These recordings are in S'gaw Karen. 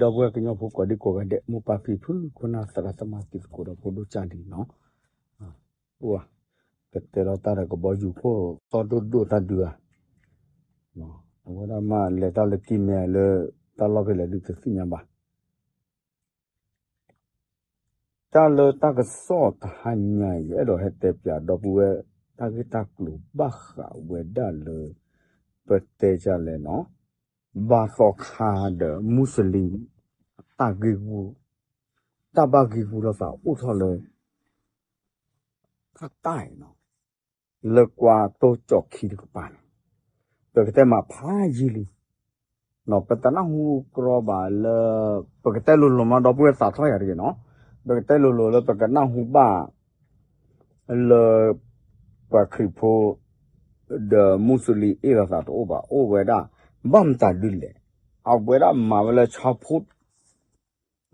ဒီပုၢ်ဝဲၢ်ကညီဖိကိးဒံကိးဂၤဒဲး မိၢ်ပၢ်ဖံဖု ခိၣ်နၢ်သရၣ်သမါတံၤသကိးဒီးဖိဒိၣ်ကၢ်လံနီၤ, အိၣ်ဧါ, ကတဲလီၤတၢ်ဒီးကဘီယူၤခိၣ်သီဒိၣ်ဒိၣ်တၢ်ဒုးဧါ, အဝဲဒၣ်မ့ၢ်လဲၤတၢ်လၢကံၢ်မဲလၢ တၢ်လီၢ်ဖဲလဲၣ်ဒုးတသ့ၣ်ညါဘၣ်. တၢ်လၢတၢ်ကစီၣ်တဟါညါအံၤ ယအဲၣ်ဒိးဟဲတဲပၠးဒီပုၢ်ဝဲၢ် တၢ်ဂ့ၢ်တၢ်ကျိၤဘၣ်ဃးဝဲဒၣ်လၢ ပတဲဒ်လဲၣ်နီၤ, ဘါသီခါဒီးမူစလံၤ တၢ်ဂ့ၢ်ဂူၢ်, တၢ်ဘၣ်ဂ့ၢ်ဂူၢ်လိာ်သးအိၣ်ထီၣ်လၢ ဖးတၢ်အံၤနီၤ, လၢကွၢ်တိၢ်ကၠီၣ်ခံတကပၤန့ၣ်, ပကတဲမးဖးယံာ်လံ, ပတနၢ်ဟူကြီဘၣ်လၢ ပကတဲလိၤလိၤမး ဒီပုၢ်ဝဲၢ်သးထီၣ်ယၤတဂ့ၤနီၤ, ပကတဲလိၤလိၤလၢပကနၢ်ဟူဘၣ် လၢ ပှၤခရံာ်ဖိ ဒီးမူစလံၤအ့ၣ်လိာ်သးတအိၣ်ဘၣ် အိၣ်ဝဲဒၣ် ဘၣ်မတၤဒ်လဲၣ်, အဝဲဒၣ်မၤဝဲလၢဆၣ်ဖိ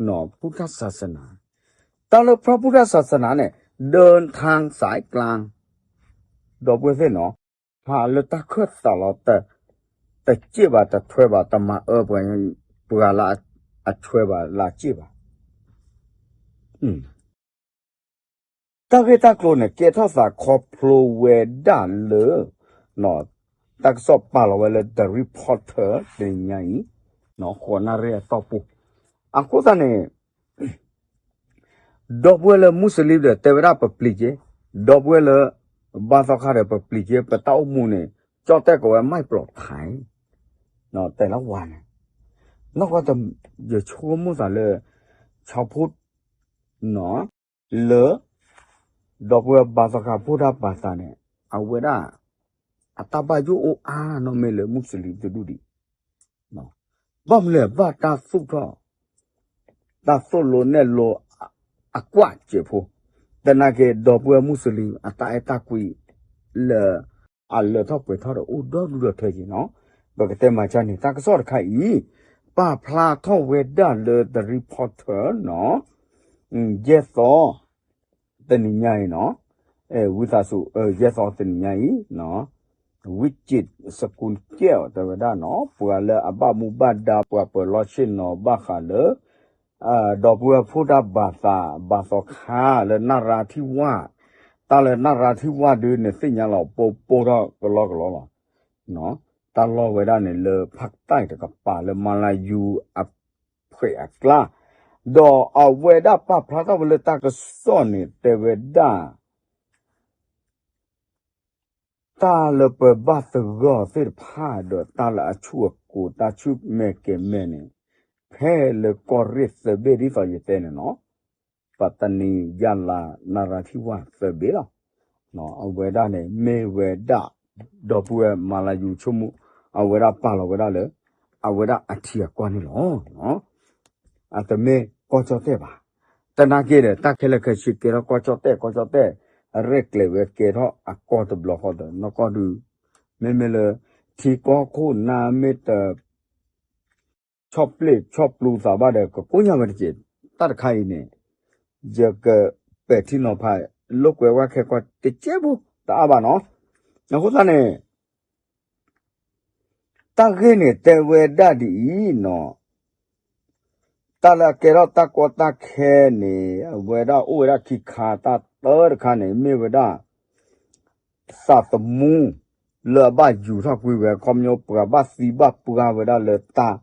နီၤ ဖုထၣ်ဆၣ်သနၤ, တၢ်လၢဖုထၣ်ဆၣ်သနၤန့ၣ် ဒၢထၢ်စဲးကျါ ဒီပုၢ်ဝဲၢ်သ့ၣ်နီၤ, ဟးလၢတၢ်ခၢၣ်သးလီၤ, တစ့ၣ်ဘၣ်တထွဲဘၣ် တမၤအၢပှၤ ပှၤလၢအထွဲဘၣ်လၢအစ့ၣ်ဘၣ် တၢ်ဂ့ၢ်တၢ်ကျိၤန့ၣ် ကဲထီၣ်သးခီဖျိဝဲဒၣ်လၢ တၢ်ကစီၣ်ပာ်လီၤဝဲလၢ The Reporter တနံၤညါအံၤ ဃိးနၣ်ရံၣ်အတီၢ်ပူၤ, အဃိသတးန့ၣ် ဒီပုၢ်ဝဲၢ်လၢမူစလံၤဒီး တဲဝဲဒၣ်ပပျံၤက့ၤ, ဒီပုၢ်ဝဲၢ်လၢ ဘါသီခါဒီးပပျံၤက့ၤ ပတၢ်အိၣ်မူန့ၣ် ကၠီၣ်တဲၣ်ကိးဝဲ ไม่ปลอดภัย တဲလီၤဝါန့ၣ်, နီၢ်ကီၢ် ယဆိကမိၣ်သးလၢ ဆီဖိ လၢ ဒီပုၢ်ဝဲၢ်ဘါသီခါဖိတၢ်ပာ်သးန့ၣ် အဝဲဒၣ် အတၢ်ဘၣ်ယိၣ်အိၣ်အါနီၢ်မ့ၢ်လၢမူစလံၤတဒူၣ်ဒံး, ဘၣ်မနုၤလဲၣ် ဘၣ်တၢ်သူၣ်ထီၣ် တၢ်သိၣ်လိနဲၣ်လိအကွၢ်စဲးဖိ, သနာ်က့ ဒီပုၢ်ဝဲၢ်မူစလံၤ အတၢ်အဲၣ်တၢ်ကွံ လၢ အလၢထီၣ်ပှဲၤထီၣ်ဒီးအိၣ်ဒီဒူၣ်ဒီထၢက့ၤနီၤ, ပကတဲမၤကၢ်န့ၣ် တၢ်ကစီၣ်တခါအံၤ ပာ်ဖျါထီၣ်ဝဲဒၣ်လၢ The Reporter နီၤ, ယဲၢ်သီ တနံၤညါအံၤနီၤ, ဝံသးစူၤ ယဲၢ်သီတနံၤညါအံၤ ဝံၣ်က့ၣ်စကူကဲၣ်အီၤ တဲဝဲဒၣ်နီၤ ပှၤလၢအဘၣ်မူဘၣ်ဒါ ပှၤပၢၤလီၢ်ဆ့ၣ်နီၤဘၣ်ဃးလၢ ဒီပုၢ်ဝဲၢ်ဖိတၢ်ဘၣ်သး ဘၣ်သီခါလၢနရၢထံဝၢ်, တၢ်လၢနရၢထံဝၢ်ဒုးန့ၣ်သ့ၣ်ညါလီၤ ပိပိထီၣ်ကလီကလီလီၤ, တၢ်လီၢ်ဝဲဒၣ်န့ၣ်လၢဖးတၢ်တကပၤလၢမါလၢယူၤအဖှဲးအကျါ, ဒီးအဝဲဒၣ်ပာ်ဖျါထီၣ်ဝဲလၢတၢ်ကစီၣ်န့ၣ် တဲဝဲဒၣ် တၢ်လၢပဘၣ်သဂၢၢ်သ့ၣ်တဖၣ်ဒီး တၢ်လၢအဆူၣ်အကိၤ တၢ်ဆူၣ်မဲာ်ကဲၤမဲာ်န့ၣ် ဖဲလၢကီၢ်ရ့ၣ်သၢဘ့ၣ်ဒ်သိးယတဲန့ၣ်နီၤ, ပတနံၤယါလါ နရၢထံဝၢ်သၢဘ့ၣ်လီၤ. အဝဲဒၣ်န့ၣ် မ့ၢ်ဝဲဒၣ် ဒီပုၢ်ဝဲၢ်မၤလၢယူၤဆိကမိၣ် အဝဲဒၣ်ပာ်လီၤဝဲဒၣ်လၢ အဝဲဒၣ်အထံအကီၢ်န့ၣ်လီၤ. အတမ့ၢ်ကီၢ်ကၠီၣ်တဲၣ်ဘၣ်. သနာ်က့ဒီး တၢ်ခဲလၢာ်ခဲဆ့ကဲထီၣ်ကီၢ်ကၠီၣ်တဲၣ် ကီၢ်ကၠီၣ်တဲၣ် ရဲၣ်ကျဲၤဝဲကဲထီၣ်အကီၢ်တဘျီဃီဒီး နီၢ်ကီၢ်ဒုး မ့မ့ၢ်လၢ ထံကီၢ်ခိၣ်နၢ်မ့ၢ်တ ဆီၣ်ပျ့ၣ်ဆီၣ်ပျူသးဘၣ်ဒီး ကကိညါဝဲတက့ၢ်. တၢ်တခါအံၤန့ၣ် ယကပဲာ်ထံနီၤဖး လိာ်ကွဲဝဲခဲကီၢ်တကဲးဖိ တအါဘၣ်နီၤ. အဃိသတးန့ၣ် တၢ်ဂ့ၢ်န့ၣ်တဲဝဲဒၣ်ဒ်အံၤနီၤ, တၢ်လၢအကဲထီၣ်တၢ်ကီတၢ်ခဲန့ၣ် အဝဲဒၣ်အိၣ်ဝဲဒၣ်ခံခါ တၢ်တၢတခါန့ၣ် မ့ၢ်ဝဲဒၣ် သးသမူ လၢအဘၣ်ယူၤထီၣ်ကွံာ်ဝဲ ခီပညီ ပှၤဘၣ်သံဘၣ်ပှၢ်ဝဲဒၣ်လၢတၢ်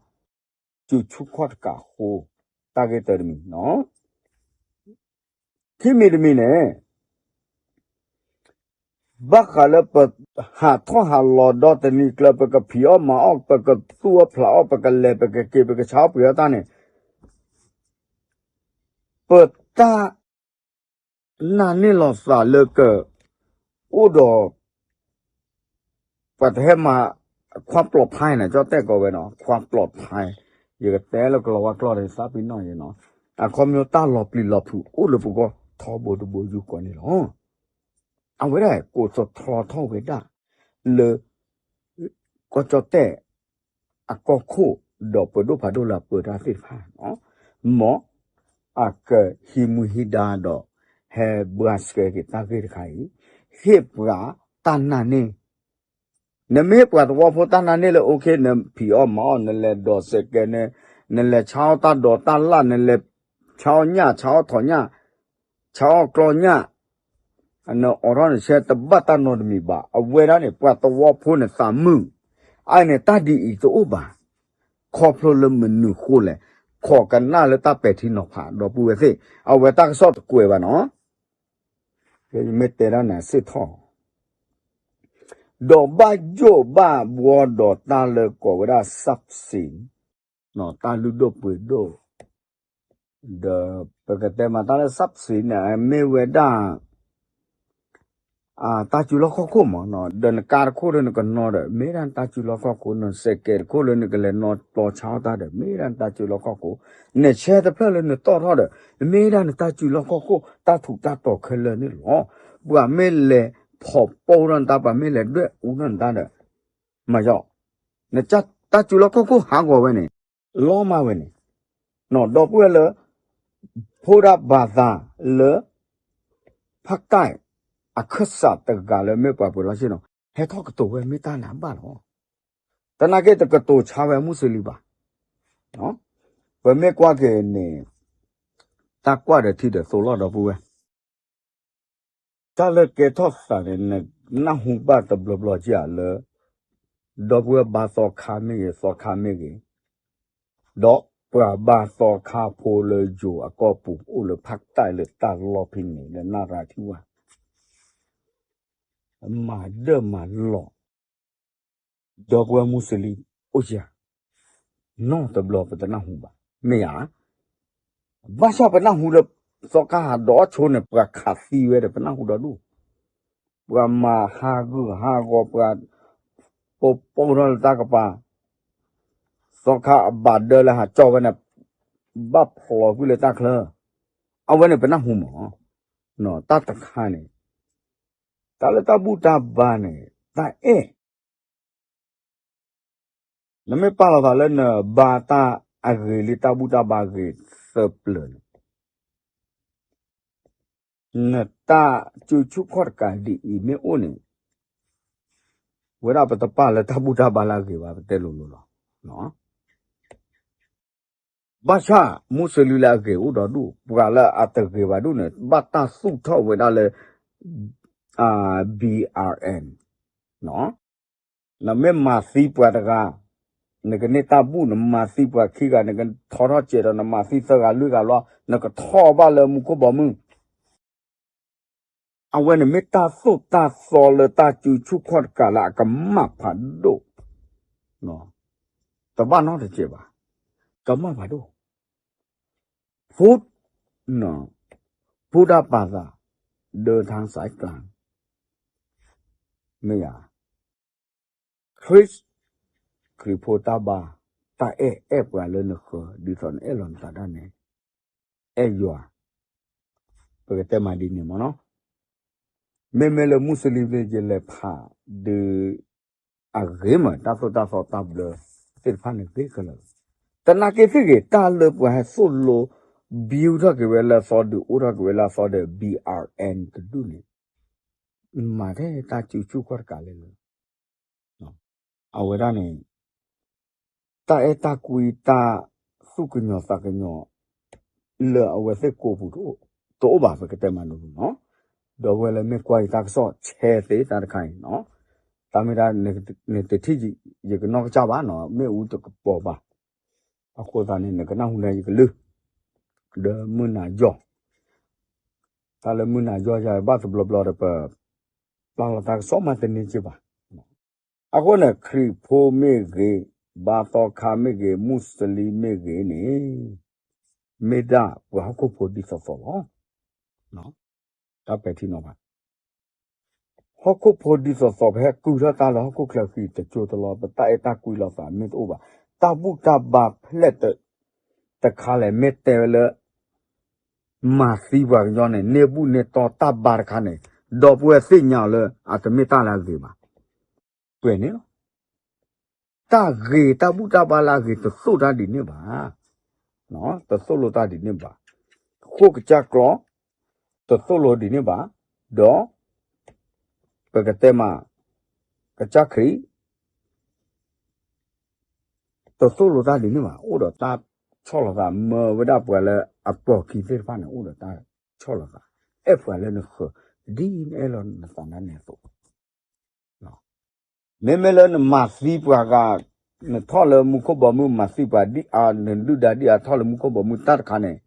စုဆူၣ်ခီၣ်တကးအဃိ တၢ်ဂ့ၢ်တမံၤနီၤ. ခံမံၤတမံၤန့ၣ် ဘၣ်ဃးလၢပဟးထီၣ်ဟးလီၤဒီတနံၤကျၢၤ ပကဖံးအီၣ်မၤအီၣ် ပကသူၣ်အီၣ်ဖျးအီၣ် ပကလဲၤပကက့ၤ ပကဆါအီၣ်ပှ့ၤအီၣ်တၢ်န့ၣ် ပတၢ်နာ်န့ၢ်လီၤသးလၢက အိၣ်ဒီး ပှၤတဟဲမၤ ความปลอดภัย န့ၣ် ကၠီၣ်တဲၣ်ကိးဝဲနီၤ ความปลอดภัย ယကတဲလၢကလီၤဝါကျိာ်ဒီး သးပ့ၤနီၣ်ယဲနီၤ အခီပညီတၢ်လီၤပျံၤလီၤဖုးအိၣ်လၢပဂီၢ်ထီဘိတဘိယူၢ်ဃီန့ၣ်လီၤ. အဝဲဒၣ်ကိးသထီထီၣ်ဝဲဒၣ် လၢ ကီၢ်ကၠီၣ်တဲၣ် အကီၢ်ခိၣ် ဒီးပဒိၣ်ဖးဒိၣ်လၢအပၢတၢ်သ့ၣ်တဖၣ် မ်အကဟံးမူဟံးဒါဒီး ဟဲဘှါဆှဲက့ၤတၢ်ဂ့ၢ်တခါအံၤ ဟ့ၣ်ပှၤတၢ်နာ်န့ၢ် နမ့ၢ်ဟ့ၣ်ပှၤသဝီဖိတၢ်နာ်န့ၢ်လၢ OK နဖံးအီၣ်မၤအီၣ် နလဲၤဒိးစဲးကဲ န နလဲၤဆါအီၣ်တၢ်ဒိးတၢ်လၣ်, နလဲၤဆါအီၣ်ညၣ်, ဆါအီၣ်ထိးညၣ်, ဆါအီၣ်ကျီညၣ်, နအိးထီၣ်နဆဲတဘၣ်တၢ်နီတမံၤဘၣ်. အဝဲဒၣ်န့ၣ် ပှၤသဝီဖိန့ၣ်သးမုာ်. အန့ၣ်တၢ်ဒ်အံၤတအိၣ်ဘၣ်. ခီဖျိလၢမနုၤဃိလဲၣ်, ခိးကနၣ်လၢတၢ်ပဲာ်ထံနီၤဖး ဒီပုၢ်ဝဲၢ်သ့ၣ်, အဝဲတၢ်ကစီၣ်တကွဲးဘၣ်နီၤ, မ့ၢ်တဲဒၣ်န့ၣ်စ့ၢ်ထီၣ် ဒီးဘၣ်ယိၣ်ဘၣ်ဘှီဒီးတၢ်လၢကိးဝဲဒၣ် subsidy တၢ်လုၢ်ဒိၣ်ပှ့ၤဒိၣ်, ဒီးပကတဲမးတၢ်လၢ subsidy န့ၣ် မ့ၢ်ဝဲဒၣ် တၢ်စုလီၢ်ခီၣ်ခိၣ်မး, ဒီးနကါတခိၣ်လၢနကနီၤဒီး မ့ၢ်ဒၣ်နတၢ်စုလီၢ်ခီၣ်ခိၣ်, နစဲးကဲးတခိၣ်လၢနကလဲၤနီၤပျီဆါအီၣ်တၢ်ဒီး မ့ၢ်ဒၣ်နတၢ်စုလီၢ်ခီၣ်ခိၣ်, နဆဲတဖျၢၣ်လၢနတီၣ်ထီၣ်ဒီး မ့ၢ်ဒၣ်နတၢ်စုလီၢ်ခီၣ်ခိၣ်, တၢ်ထူးတၢ်တီၤခဲလၢာ်န့ၣ်လီၤ. ပှၤမ့ၢ်လဲၤဖီၣ်ပိၢ်ထီၣ်နတၢ်, ပှၤမ့ၢ်လဲၤဒွဲၣ်အူထီၣ်နတၢ်ဒီး မၤယီၤ, နတၢ်စုလီၢ်ခီၣ်ခိၣ်ဟးဂီၤဝဲန့ၣ် လီၤမၢ်ဝဲန့ၣ်, ဒီပုၢ်ဝဲၢ်လၢ ဖိဒၣ်ဘၣ်သးလၢ ဖးကၢ်အခၢၣ်စးတဂၤလၢမ့ၢ်ပှၤပှ့ၤလီၢ်ဆ့ၣ်နီၤ ဟဲထီၣ်ကတိၤဝဲမ့ၢ်တၢ်လၢအဘၣ်လီၤ. သနာ်က့တကတိၤဆါဝဲမူစလံဘၣ်. ပမ့ၢ်ကွၢ်က့ၤန့ၣ် တၢ်ကွၢ်ဒီးထံဒီးသိးလီၤ ဒီပုၢ်ဝဲၢ် တၢ်လၢကဲထီၣ်သးန့ၣ် နနၢ်ဟူဘၣ်တဘျီဘျီကဧါလၢ ဒီပုၢ်ဝဲၢ်ဘါသီခါမ့ၢ်ဂ့ၤ သီခါမ့ၢ်ဂ့ၤ, ဒီးပှၤဘါသီခါဖိလၢယိၤအကီၢ်ပူၤအိၣ်လၢဖးတၢ်လၢတၢ်လီၢ်ဖဲန့ၣ် လၢနရၤထံဝါ မၤဒၢၣ်မၤလီၤ ဒီပုၢ်ဝဲၢ်မူစလံအိၣ်ဧါ, နီတဘျီပတနၢ်ဟူဘၣ်, မ့ၢ်ဧါ. ဘၣ်ဆၣ်ပနၢ်ဟူလၢ သီခါဟးဒိးအီၣ်ဆိန့ၣ် ပှၤခးသံဝဲဒီးပနၢ်ဟူဒီဒူၣ်, ပှၤမၤဟးဂူာ်ဟးဂီၤ ပှၤ ပိာ်ပိာ်ထီၣ်လၢတၢ်ကပၤ, သီခါအဘၣ်ဒၢလၢဟးကၠီဝဲန့ၣ် ဘၣ်ဖျိးကွံာ်လၢတၢ်ချၢ, အဝဲန့ၣ်ပနၢ်ဟူမး, တၢ်တခါန့ၣ် တၢ်လၢတၢ်ဘူၣ်တၢ်ဘါန့ၣ် တၢ်အဲၣ် နမ့ၢ်ပာ်လီၤသးလၢနဘါတၢ်အဂ့ၤလံ တၢ်ဘူၣ်တၢ်ဘါဂ့ၤသၢပျၢၤန့ၣ်, နတၢ်စုဆူၣ်ခီၣ်တကးဒ်အံၤမ့ၢ်အိၣ်န့ၣ်, ဝဲဒၣ်ပတပာ်လၢတၢ်ဘူၣ်တၢ်ဘါလၢအဂ့ၤဘၣ် ပတဲလိၤလိၤလီၤ. ဘၣ်ဆၣ်မူစလံလၢအဂ့ၤအိၣ်ဒီဒူၣ် ပှၤလၢအတဂ့ၤဘၣ်ဒူၣ်န့ၣ် ဘၣ်တၢ်သူၣ်ထီၣ်ဝဲဒၣ်လၢ BRN နမ့ၢ်မၤသံပှၤတဂၤ, နကန့ၢ်တၢ်ဘူၣ် နမၤသံပှၤခံဂၤ နကထီထီၣ်စဲးဒီး နမၤသံသၢဂၤလွံၢ်ဂၤလီၤ နကထီၣ်ဘၣ်လၢမူခိၣ်ဘီမုၢ်, အဝဲန့ၣ်မ့ၢ်တၢ်သိၣ်တၢ်သီလၢတၢ်စုဆူၣ်ခီၣ်တကးလၢအကမၣ်ဖးဒိၣ်, တဘၣ်နီတစဲးဘၣ်, ကမၣ်ဖးဒိၣ် ဖိ ဖိဒၣ်ပာ်သး ဒီးထါစဲးကျါ မ့ၢ်ယၤ Chris ခရံာ်ဖိတၢ်ဘါ တၢ်အဲၣ်အဲၣ်ပှၤလၢနဃၢၤ ဒ်သိးနအဲၣ်လီၤနသးဒၣ်နဲ အဲၣ်ယွၤ ပကတဲမးဒ်န့ၣ်မ့ၢ်နီၤ, မ့မ့ၢ်လၢမူစလံမ့ၢ်ယလဲၤဖးဒုး အဂ့ၤမး တၢ်သိၣ်တၢ်သီတၢ်ဘျၢသ့ၣ်တဖၣ်န့ၣ်ဂ့ၤခဲလၢာ်, သနာ်က့သ့ၣ်ဂ့ၤ တၢ်လၢပှၤဟဲသိၣ်လိ ဘံထီၣ်က့ၤဝဲလၢအသီဒုး အိၣ်ထီၣ်က့ၤဝဲလၢအသီဒီး BRN တဒူၣ်န့ၣ် မၤထဲတၢ်စုဆူၣ်ခီၣ်တကးလဲၣ်လၢ အဝဲဒၣ်န့ၣ် တၢ်အဲၣ်တၢ်ကွံ တၢ်သူၣ်ကညီၤသးကညီၤ လၢအဝဲသ့ၣ်ကိးပူၤ တအိၣ်ဘၣ် ပကတဲမးန့ၣ်လီၤ. ဒီးဝဲလၢမ့ၢ်ကွၢ်ယတၢ်ကစီၣ်ဆဲသ့တၢ်တခါအံၤ တၢ်မ့ၢ်ဒၣ် နတထံၣ်ယကနီၢ်ကစၢ်ဘၣ်နီၤ မ့ၣ်အူတကပီၤဘၣ်. အဃိသတးန့ၣ် နကနၢ်ဟူလၢယကလုၢ် ဒီးမုၢ်နၤယီၢ် တၢ်လၢမုၢ်နၤယီၢ်ယၤဘၣ်တဘျီဘျီဒီး ပပျၢ်လီၤတၢ်ကစီၣ်မးတန့ၢ်က့ဘၣ်. အဃိန့ၣ် ခရံာ်ဖိမ့ၢ်ဂ့ၤ, ဘါသီခါမ့ၢ်ဂ့ၤ, မူစလံမ့ၢ်ဂ့ၤန့ၣ် မ့ၢ်ဒၣ်ပှၤဟီၣ်ခိၣ်ဖိဒ်သိးသိးလီၤ. တၢ်ပဲာ်ထံနီၤဖး ဟီၣ်ခိၣ်ဖိဒ်သိးသိး ပဟဲကုၢ်ထီၣ်တၢ်လၢဟီၣ်ခိၣ်ချၢဃံတကၠိတလီၤ ပတၢ်အဲၣ်တၢ်ကွံလိာ်သးမ့ၢ်တအိၣ်ဘၣ်, တၢ်ဘူၣ်တၢ်ဘါဖျဲၣ်တခါလဲၣ် မ့ၢ်တဲဝဲလၢ မၤသံပှၤကညီန့ၣ် န့ၢ်ဘူၣ်န့ၢ်တီတၢ်ဘါတခါန့ၣ် ဒီပုၢ်ဝဲၢ်သ့ၣ်ညါအီၤလၢ အတမ့ၢ်တၢ်လၢအဂ့ၤဘၣ်. ပှဲၤန့ၣ်လီၤ. တၢ်ဂ့ၤ တၢ်ဘူၣ်တၢ်ဘါလၢအဂ့ၤ တသိၣ်တၢ်ဒ်န့ၣ်ဘၣ်. တသိၣ်လိတၢ်ဒ်န့ၣ်ဘၣ်. ဃိၣ်ကစၢ်ကျီ တသိၣ်လိဒ်န့ၣ်ဘၣ်. ဒီး ပကတဲမး ကစၢ်ခရံာ် တသိၣ်လိတၢ်ဒ်န့ၣ်ဘၣ်. အိၣ်ဒီးတၢ် ဆီၣ်လီၤသး မၢဝဲဒၣ်ပှၤလၢအပၢၤခံသ့ၣ်တဖၣ်န့ၣ် အိၣ်ဒီးတၢ်ဆီၣ်လီၤသး အဲၣ်ပှၤလၢနဃၢၤ ဒ်နအဲၣ်လီၤနသးဒၣ်နဲအသိး မ့မ့ၢ်လၢနမၤသံပှၤဂၤ နထီၣ်လၢမူခိၣ်ဘီမုၢ်မၤသံပှၤဒ်အါ နဒုၣ်ဒါဒ်အါထီၣ်လၢမူခိၣ်ဘီမုၢ်တၢ်တခါန့ၣ်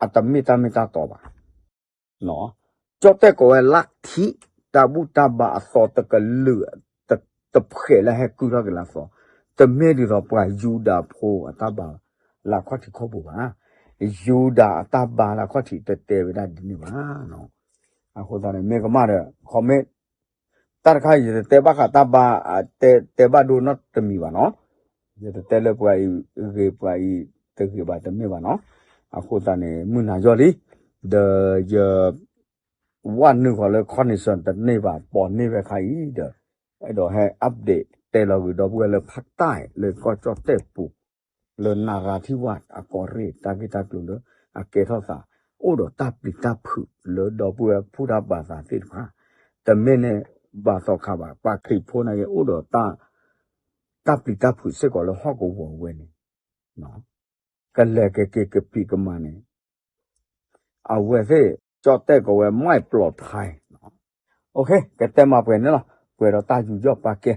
အတမ့ၢ်တၢ်မ့ၢ်တၢ်တီဘၣ်. ကၠီၣ်တဲၣ်ကိးဝဲလၢထံ တၢ်ဘူၣ်တၢ်ဘါအသီတကလုာ် တဖှဲးလၢဟဲကုၢ်ထီၣ်က့ၤလၢအသီ တမ့ၢ်ဒ်သိးပှၤယူဒၤဖိအတၢ်ဘါလၢအခီၣ်ထံးခီၣ်ဘိဘၣ်. ယူဒၤအတၢ်ဘါလၢအခီၣ်ထံးတတဲဝဲဒၣ်ဒ်န့ၣ်ဘၣ်. အဃိသတးန့ၣ် မ့ၢ်ကမၣ်ဒီး comment တၢ်တခါ ယတတဲဘၣ်ဃးတၢ်ဘါ တဲဘၣ်ဒိနီတမံၤဘၣ်နီၤ. ယတတဲလၢပှၤအံၤဂ့ၤ ပှၤအံၤတဂ့ၤဘၣ် တမ့ၢ်ဘၣ်နီၤ. အဃိသတးန့ၣ် မုၢ်နၤယီၢ်လံ ဒီးယ ဝဲနုာ်ဃီၤလၢ connection တန့ၢ်ဘၣ် ပိာ်န့ၢ်ဝဲခါအံၤဒီး အဲၣ်ဒိးဟဲ update တဲလီၤဂုာ်ဒီပုၢ်ဝဲၢ်လၢဖးတၢ်လၢကီၢ်ကၠီၣ်တဲၣ်ပူၤ လၢနရၤထံဝၣ်အကီၢ်ရ့ၣ် တၢ်ဂ့ၢ်တၢ်ကျိၤလၢအကဲထီၣ်သး အိၣ်ဒီးတၢ်ပျံၤတၢ်ဖုးလၢဒီပုၢ်ဝဲၢ်ဖုၣ်တၢ်ဘၣ်သးသ့ၣ်တဖၣ် တမ့ၢ်န့ၣ်ဘၣ်သီခါဘၣ် ပှၤခရံာ်ဖိန့ၣ်က့ၤ အိၣ်ဒီးတၢ် တၢ်ပျံၤတၢ်ဖုးစ့ၢ်ကီးလၢဟီၣ်ကဝီၤဝဲန့ၣ် ကလဲၤကက့ၤကဖံးကမၤန့ၣ် အဝဲသ့ၣ် ကၠီၣ်တဲၣ်ကိးဝဲ ไม่ปลอดภัย ကတဲမၤပှဲၤန့ၣ်လီၤ. ပှဲၤဒီးတၢ်ယူးယီၣ်ပာ်ကဲ